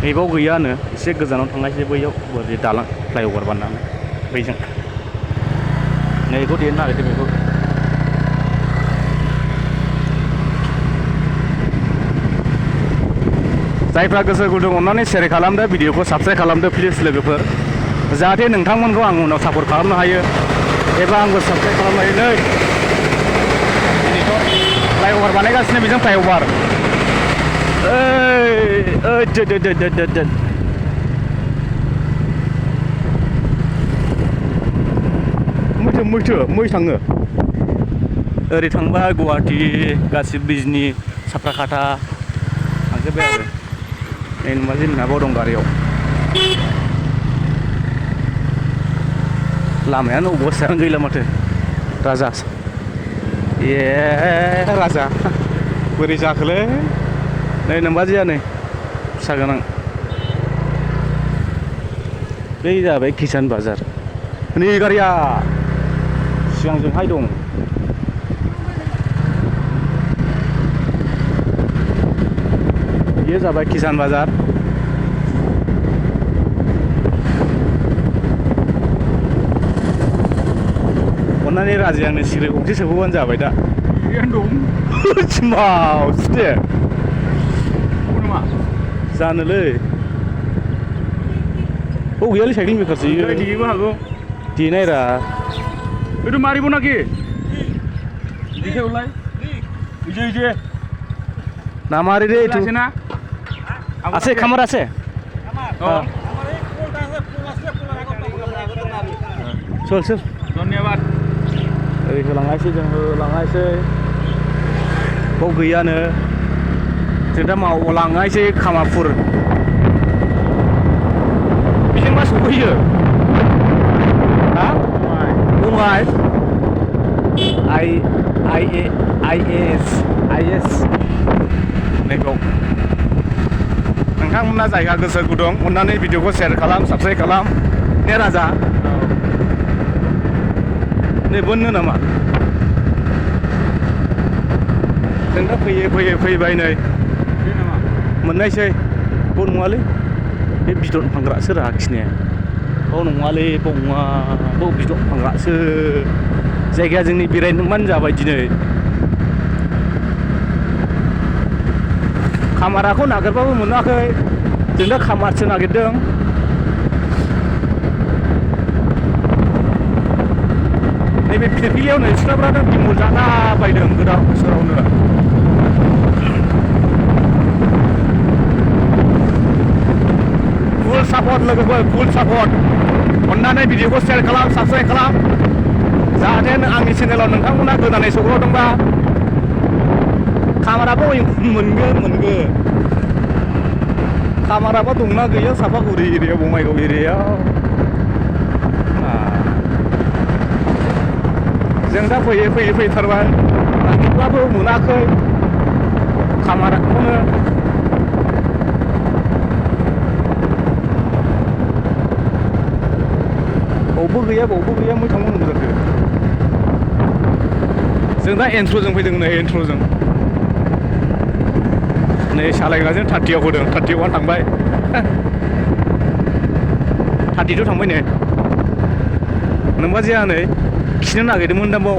नैबाव गैयानो एसे गोजानाव थांनायसै बैयाव बोरै दालां फ्लाइअभार बानायनानै बैजों नैखौ देरनो नागिरदों बेखौ जायफ्रा गोसो गुदुं अननानै शेयार खालामदो भिडिअखौ साबस्क्राइब खालामदो प्लिज लोगोफोर जाहाथे नोंथांमोनखौ आं उनाव सापर्ट खालामनो हायो एबा आंबो साबस्क्राइब खालामनो हायो नै दिनैथ' फ्लाइअभार बानायगासिनो बेजों फ्लाइअभार मै थाङो ओरै थांबा गुवाहाटि गासिबो बिजनि साफ्राखाथा थांजोब्बाय आरो नै नुमा जोंनाबाव दं गारियाव लामायानो अबस्थायानो गैला माथो राजा राजा बोरै जाखोलै नै नोमबाजैया नै फिसा गोनां बै जाबाय किसान बाजार नै गारिया सिगांजोंहाय दं बेयो जाबाय किसान बाजार अन्नानै राजि आंनो सिगारेट गंसे सोबानो जाबाय दा दं सिमावसो दे जानोलै गैयालै साइकेल मेकारसो देनोबो हागौ देनायरा itu mari pun lagi dikhe ulai ije na mari deh itu আছে খামার আছে চল চল ধন্যবাদ ओरै होलांनायसै जों होलांनायसै बाव गैयानो जों दा मावलांनायसै खामारपुर बेजों मा सफैयो हा बङाइ IAS नैबाव नोंथांमोना जायगा गोसो गुदुं अननानै भिडिअखौ शेयार खालाम साबस्क्राइब खालाम ने राजा नै बोननो नामा जों दा फैबाय नै मोननायसै बाव नङालै बे बिदन फानग्रासो रा खिनाया बाव नङालै बाव नङा बाव बिदन फानग्रासो जायगाया जोंनि बेरायनोबानो जाबाय दिनै खामाराखौ नागिरबाबो मोनाखै जों दा खामारसो नागिरदों नैबे फिरफिलियाव नै सिख्लाफ्रानो बिमुल जाना बायदों गोदाव सोरावनो फुल सापर्ट लोगोफोर फुल सापर्ट अननानै भिडिअखौ शेयार खालाम साबस्क्राइब खालाम जाहाथे आंनि चेनेलाव नोंथांमोना गोदानै सौग्रावदोंबा खामाराबो मोनगोन खामाराबो दंना गैया सापागुरि एरियायाव बङाइगाव एरियायाव जों दा फैथारबाय नागिरब्लाबो मोनाखै खामाराखौनो बावबो गैया मै थांबावनांगौ जाखो जों दा एन्ट्र'जों फैदों नै एन्ट्र'जों नै सालायग्राजों 30आव होदों 31 थांबाय 32 थांबाय नै नोमबाजैया नै खिनो नागिरदोंमोन दा बाव